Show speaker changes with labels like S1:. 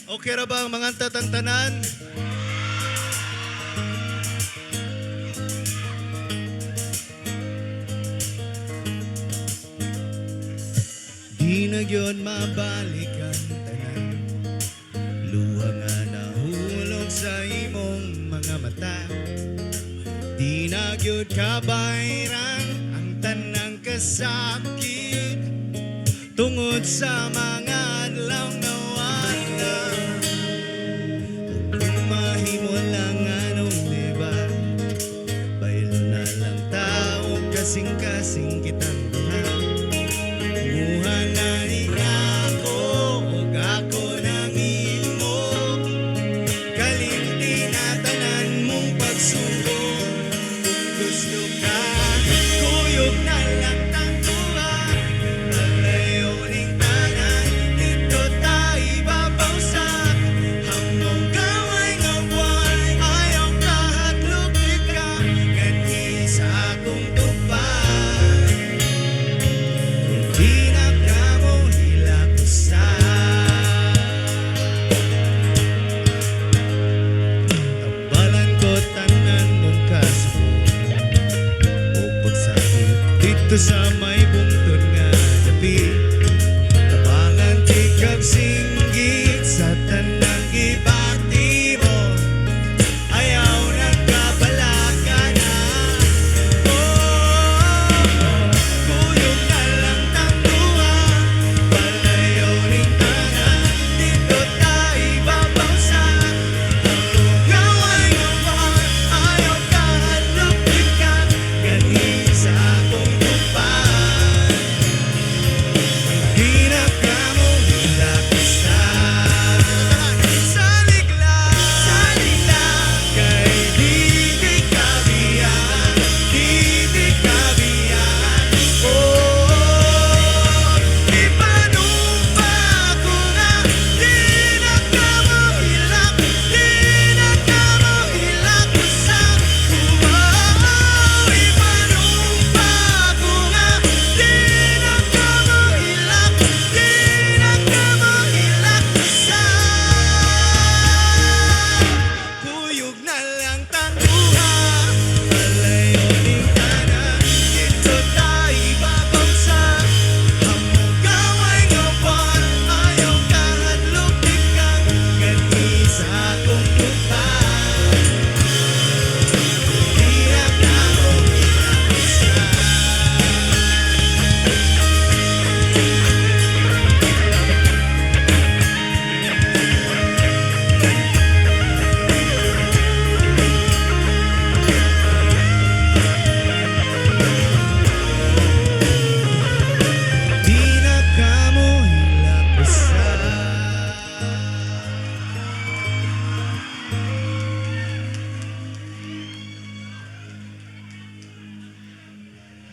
S1: Okay ra ba ang mga tatantanan? Di na gyud mabalik ang tanan, luha nga nahulog sa imong mga mata. Di na gyud kabayran ang tanang kasakit tungod sa mga adlaw nga wala. Ug kung mahimo lang anong, diba? Baylo na lang tao, kasing-kasing kitang